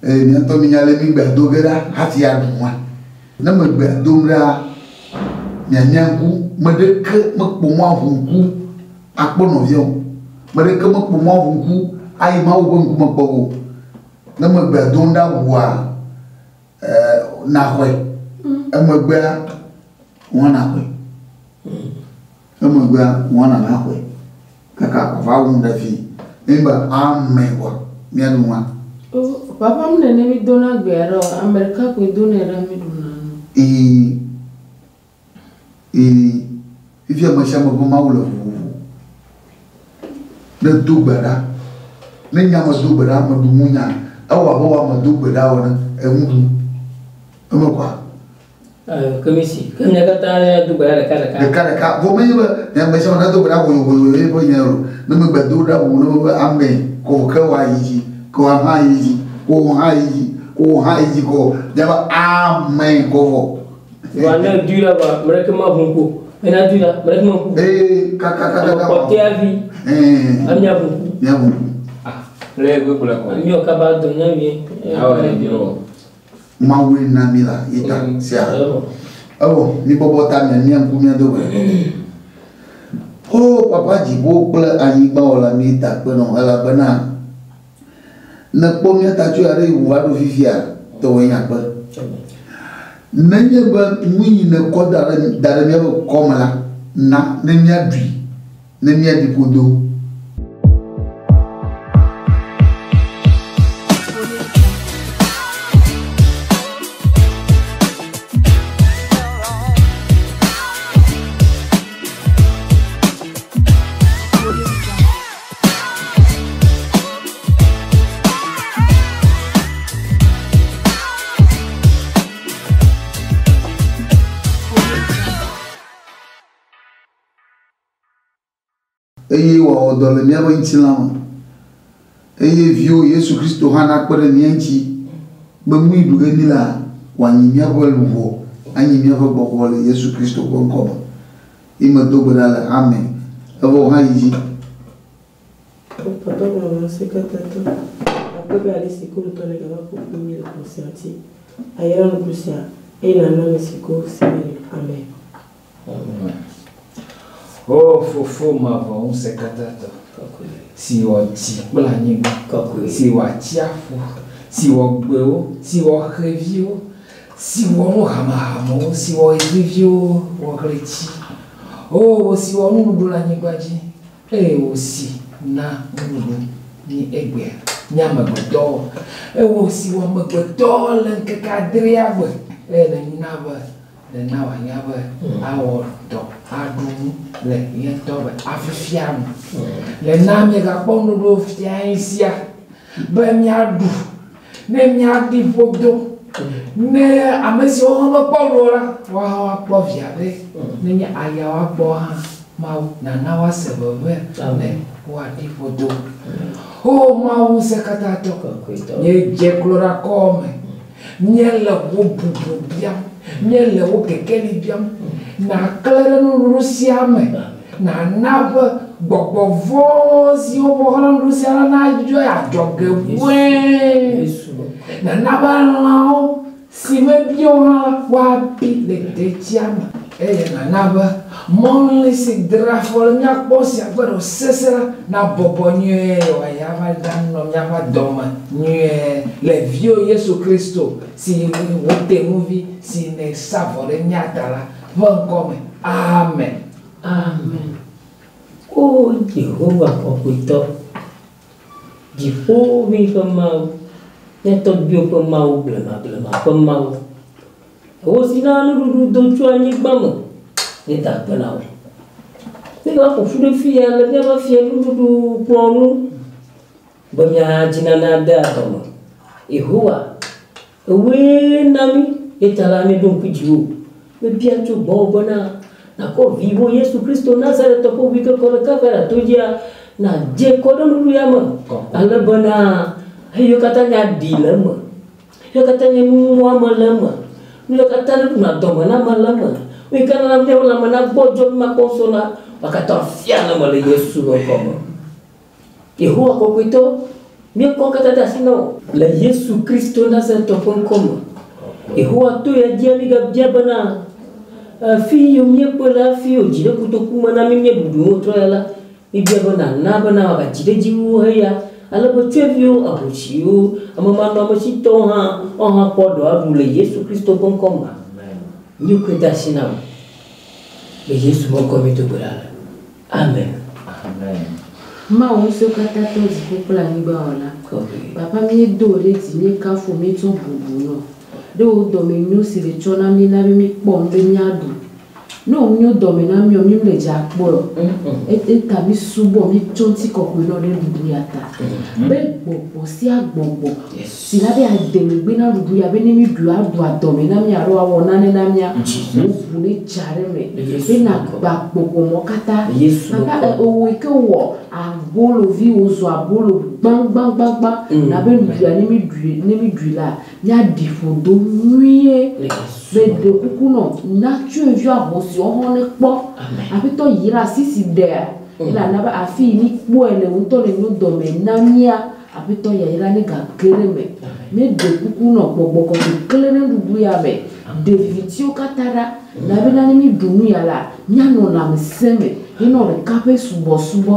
Eye mía ŋutɔ mínya ale mígbea do ge ɖa hafi aɖu nua. Ne megbea dom ɖa, miamia ŋku, me ɖeke mekpɔ mɔ aʋu ŋku akpɔ nɔvia o. Me ɖeke mekpɔ mɔ aʋu ŋku ayi Mawu ƒe ŋkume kpɔ ge o. Ne megbea dom ɖa ʋua, naxɔe. Emegbea, wò hã naxɔe. Emegbea, wò hã nàva xɔe. Kaka wòava wum ɖe fi. Nenye be amen vɔa, míaɖu nua. O, papa mi nene mi dona gbea ɖe o, ame ɖeka koe donɛ ɖa mi ɖuna nu. Ii, ii, fifia ame sia ame ƒe Mawu le vovovo. Ne do gbe ɖa, ne nye ame do gbe ɖa, ame ɖu ŋu nya, ewɔ abe wò ame do gbe ɖa ene, eŋu ɖum. Eme kɔa? Ke mi si, ke mia katã míado gbe ɖa ɖeka ɖeka. Ɖeka ɖeka. Vɔ menye be mia ame sia ame nado gbe ɖa hoyohoyo ye ƒe nya o. Ne megbe do ɖa o, ne mebe amen ko ke wòayi dzi, ke wò hã yi dzi, ko wò hã yi dzi, ko wò hã yi dzi ko míabe amen ko vɔ. Vɔa ne doui la vɔa, ame ɖeke maʋu ŋku o. Ne nadoui la, ame ɖeke maʋu ŋku o. Ee, kakakaka. Ame kpɔtɔea vi. Ɛɛ. Amia ʋu ŋku. Mía ʋu ŋku. Ah. Le gbegblẽ kɔ. Míɔ kaba do nyɔnui. Awɔ ɖeviwo. Mawue na mí la ye ta sia. Ewɔ, mibɔbɔ ta mia mía ŋku mía do gbe. O Papa dziƒo kple anyigba wɔla mí da akpe nɔ elabena nèkpɔ mía ta tso ɣeaɖeɣi ʋu va ɖo fifia, tɔwòe nye akpe. Nenye be nu yi nèkɔ da ɖe da ɖe míaƒe kɔme la, na ne míaɖui, ne míaɖi ƒodo. Eye wòawɔ dɔ le míaƒe ŋutilã me. Eye Viwò Yesu Kristo hã nakpe ɖe mía ŋuti be nu yi ɖu ge mílea, wòanyi míaƒe luʋɔ, anyi míaƒe gbɔgbɔ le Yesu Kristo ƒe ŋkɔ me. Ye medo gbe ɖa le. Amen. Evɔ wò hã yi dzi. O Papa Mama Ŋusẽkatãtɔ, akpe be ale si ko ŋutɔ nègava ƒo ƒu mí le xɔ sia ŋuti. Àyra nuɖuɖu sia eye nàna ame si ko si mele. Amen. Amen. O Fofo mavɔ ŋusẽkatãtɔ, si wɔ dzi kple anyigba, si wɔ atsiaƒu, si wɔ gbewo, si wɔ xeviwo, si wɔ nu hamehamewo, si wɔ ɣeviviwo, wɔ ɣleti. O wò si wɔ nuɖuɖu le anyigba dzi, eye wò si na nuɖuɖu mí egbea, mí amegbetɔwo. Eye wò si wɔ amegbetɔ le ŋkeke adrea gbe, eye nèna be Nena wòanya be awɔ dɔ aɖu nu le ye ŋutɔ be afifia nu. Nena míegakpɔ nuɖuɖu fiae sia be míaɖu ne míaɖi ƒodo. Ne ame siwo hã mekpɔ nu o la, woawo hã woakpɔ vi aɖe. Nenye aya woagbɔ hã, Mawu nana woase veve ne woaɖi ƒodo. O Mawu Ŋusẽkatãtɔ, míedze klo ɖe akɔwò me. Míele wò bubu biam, míele wò kekeli biam. Nàklẽ ɖe nuɖuɖu sia me, nàna be gbɔgbɔ vɔ̃ siwo ƒo xlã nuɖuɖu sia la nayɔ adzɔge ʋẽe. Nàna be lãwo si mebi o hã la, woabi le detsia me. Eye nàna be mɔli si dra afɔ le mía kpɔ sia ƒe ɖo sesẽ la nabɔbɔ nyuie wòayi ava ɖanɔ míaƒe dɔme nyuie le Viwò Yesu Kristo si wò Tenuvi si nèsa vɔ ɖe mía ta la ƒe ŋkɔ me. Amen. Amen. O Yehowa Kɔkɔetɔ, Dziƒoʋĩ ƒe Mawu, mía tɔgbuiwo ƒe Mawu, blemablema ƒe Mawu. Wò si na nuɖuɖu do tso anyigba me, míeda akpe na wò. Míeva ƒo ƒu ɖe fi ya le míaƒe fiẽnuɖuɖu kplɔ̃ ŋu be míadzi nane ade adɔme. Yehowa, ewòe na mí, eya ta la, míeɖo ŋku dziwò. Míebia tso gbɔwò bena nàkɔ viwò Yesu Kristo Nazaretɔ ƒe ʋu kɔkɔ ɖeka va ɖe to dzia, nàdze kɔ ɖe nuɖuɖu ya me, ale bena eyiwo katã nya ɖi le eme. Nu yiwo katã nye nu muame le eme, nu yiwo katã ɖuna dɔme na ame le eme, nu yi ke nana míaƒe lãme nagbɔdzɔ mímakpɔ ŋusẽ o la, wo katã fia le eme le Yesu ƒe ŋkɔ me. Yehowa Kɔkɔetɔ, Míekɔ katã de asi na wò. Le Yesu Kristo Nazaretɔ ƒe ŋkɔ me. Yehowa to ya dzia mígabia bena, Afi yi míekpɔe le hafi wòdzi ɖe kotoku me na mí míeɖuɖu nu trɔ ya la, míbia be nàna bena wòagadzi ɖe edzi wu heya, ale be tsyɔ̃eviwo, ahosiwo, amemanɔamesitɔwo hã woawo hã kpɔ dɔ aɖu le Yesu Kristo ƒe ŋkɔ me. Míekɔe de asi na wò. Le Yesu ƒe ŋkɔ míedo gbe ɖa le. Amen. Amen. Mawu Ŋusẽkatãtɔ dziƒo kple anyigba wɔla, Papa míedo wò ɖe dzi, míekafu wò, míetsɔ bubu nɔ ɖe wò dɔmenyo si nètsɔ na mí na be míkpɔ nu be míaɖu. Ne wò nyo dɔme na míɔ, mí mle dza kpɔe o. Eta mí subɔ, mí tsɔ ŋutikɔkɔe nɔ ɖe nuɖuɖu ya ta. Be gbɔgbɔ sia gbɔgbɔ si la be ade megbe na nuɖuɖu ya be ne mí ɖui aɖu adɔme na mí alo awɔ nane na mía, wò ʋu ne dza ɖe eme. Be na gba gbɔgbɔ mɔ katã. Papa, ewòe ke wɔ abolo vi wòzu abolo gbãgbãgbãgbã na be nuɖuɖu ya ne mí ɖui, ne mí ɖui la, míaɖi ƒodo nyuie. Meɖe kuku nɔ na tsyɔ̃eviwo ahosiwo hã ne kpɔ. Aƒetɔ yra asi si ɖea, elabena be afi yi míkpɔe le ŋutɔ le nyo dɔme na mía. Aƒetɔ yayra ne gage ɖe eme. Míeɖe kuku nɔ gbɔgbɔ kɔkɔe klẽ ɖe nuɖuɖu ya me. Ɖe vivitiwo katã ɖa. Na bena ne míɖu nu ya la, míanɔ lãmesẽ me. Míenɔ ɖeka ƒe subɔsubɔ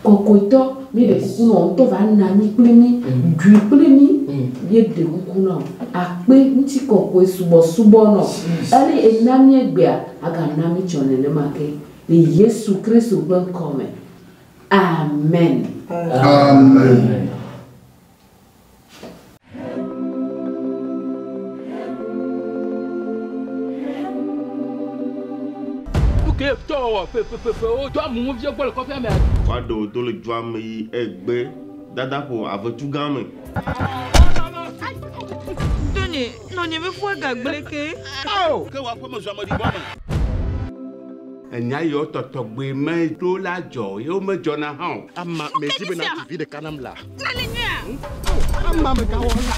kɔkɔetɔ. Míeɖe kuku nɔ ŋutɔ va nɔ anyi kpli mí, ɖui kpli mí. Míeɖe kuku nɔ akpe ŋutikɔkɔe subɔsubɔ nɔ. Ale ena mí egbea, agana mí tsɔ nenema ke. Le Yesu Kristo ƒe ŋkɔ me. Amen. Amen. Ke tɔwɔwɔ ƒeƒeƒeƒe wodo amuŋuviwo gbɔ le kɔƒea mea. Woaɖe do le dua me yi egbe dada ƒo avetu gã me. Tonye, nɔnye be fua gagble ke. Ao, ke wò aƒeme zu ameɖibɔ me. Enya yiwo tɔtɔgbe me ɖo la dzɔ ye womedzɔna hã o. Ama me dzi bena dzi vi ɖeka nam la. Nane nyuia. Ama me gawɔ la.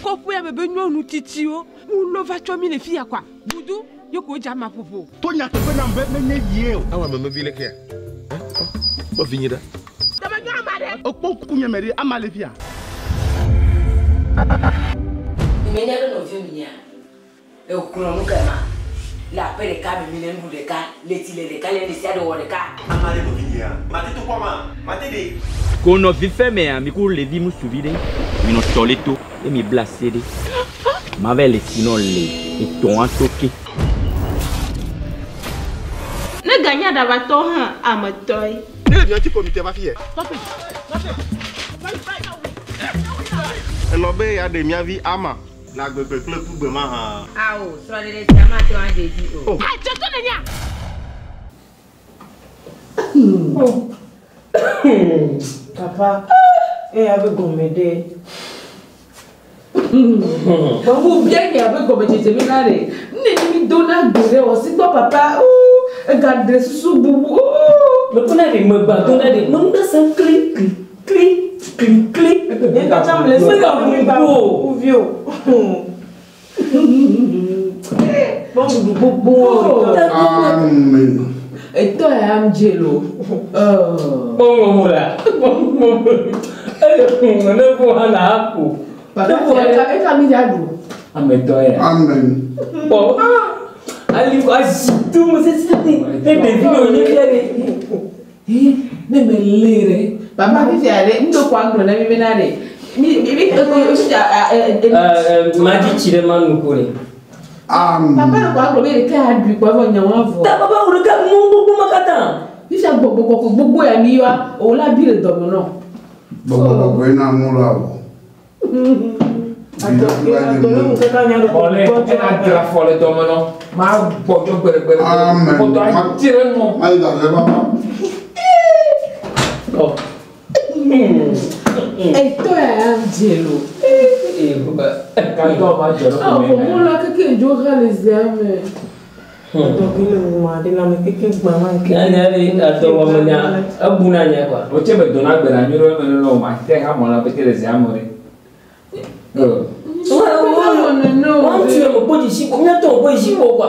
Kɔƒea me be nyɔnu tsitsiwo wonɔ va tsɔ mi le fi ya kwa. Budu ye ko dza ma ƒoƒo. To nyateƒe nam be menye yie o. Awa me mevi le kea? Kpɔ vinye ɖa. Dɔme nyɔ ama ɖe. Ekpɔ ŋku nye me ɖe ama le fia. Menya ɖe nɔviwo mi nya. Ekplɔ nu ke ma. Le aƒe ɖeka me mi le nuɖu ɖeka, le tsi le ɖeka, le nu sia ɖe wɔ ɖeka. Ama ɖe nɔvi nyea. Mate to kpɔ ma. Mate ɖe. Ko nɔvi fɛ mea, mi ku levi ŋutsuvi ɖe. Mi nɔ tɔ le to ye mi bla se ɖe. Ma va le si nɔ le etɔ̃a to ke. Ne ganya ɖabatɔ hã ame tɔe. Ne le miati ko mi te va fi yɛ. Elɔ be ya ɖe mía vi ama. Le agbegbe kple kugbe ma hã. Awo, srɔ̃ɖeɖe sia mate ŋu adze edzi o. Adzɔtɔ nènyea? Papa, eya be gɔme ɖe. Gbɔgbɔ bia nya be gɔmedzedze mi na ɖe. Ne mi do na gbe ɖe wɔ si gbɔ papa, oo, ega ɖe susu bubu, oo. Mekpɔna ɖe megba do na ɖe. Menu ɖe se kli kli kli kli kli. Nye katã mle se Mega mi ba ʋu o. kuvi o. Kpɔ nuɖuɖu gbogbo o. Amen. Etɔ ya am dze lo. Kpɔ ŋɔŋɔ la. Kpɔ ŋɔŋɔ. Eye ne ƒo hã na ako. Papa, eka mi dza ɖu. Ame tɔ ya. Amen. Kpɔ. Ali ko azi tu me sese ne ne ɖevi ne wònye fia ɖe. Eh, ne me lé ɖe. Papa fifia ɖe, ŋdɔ kɔ agblɔ na mi bena ɖe. Mi mi mi Ɛɛ madzi tsi ɖe ma nu ko ɖe. Amen. Papa le kɔ agblɔ be ɖeka aɖui kɔ evɔ nyawo avɔ. Ta papa wò ɖeka nu gbogbo ma katã. Fifia gbɔgbɔ kɔkɔe gbogbo ya mi yɔa, o la bi le dɔme nɔ. Gbɔgbɔ kɔkɔe na nu la wɔ. Xɔlɛ ena dra fɔ le dɔme nɔ. Ma gbɔdzɔ gbeɖegbeɖe. Amen. Kɔtɔ atsi ɖe ŋu. Mayi da le papa. Ɔ. Etɔ ya am dze lo. Ee papa. Katɔ ma dzɔ ɖe Ah, ƒome gbogbo me. la keke dzo xe le zea me. Dɔgbe le wuma ɖe lãme keke gbã ma ke. Nya nya ɖe adɔwɔme nya ebuna nya kwa. O tse be dona gbe na nyuie ɖe eme nɔ ma te ha mɔ la pete le zea me ɖe. Wɔn tu yɛ me kpɔ dzesi kpɔ míatɔ me kpɔ dzesi kpɔ kwa.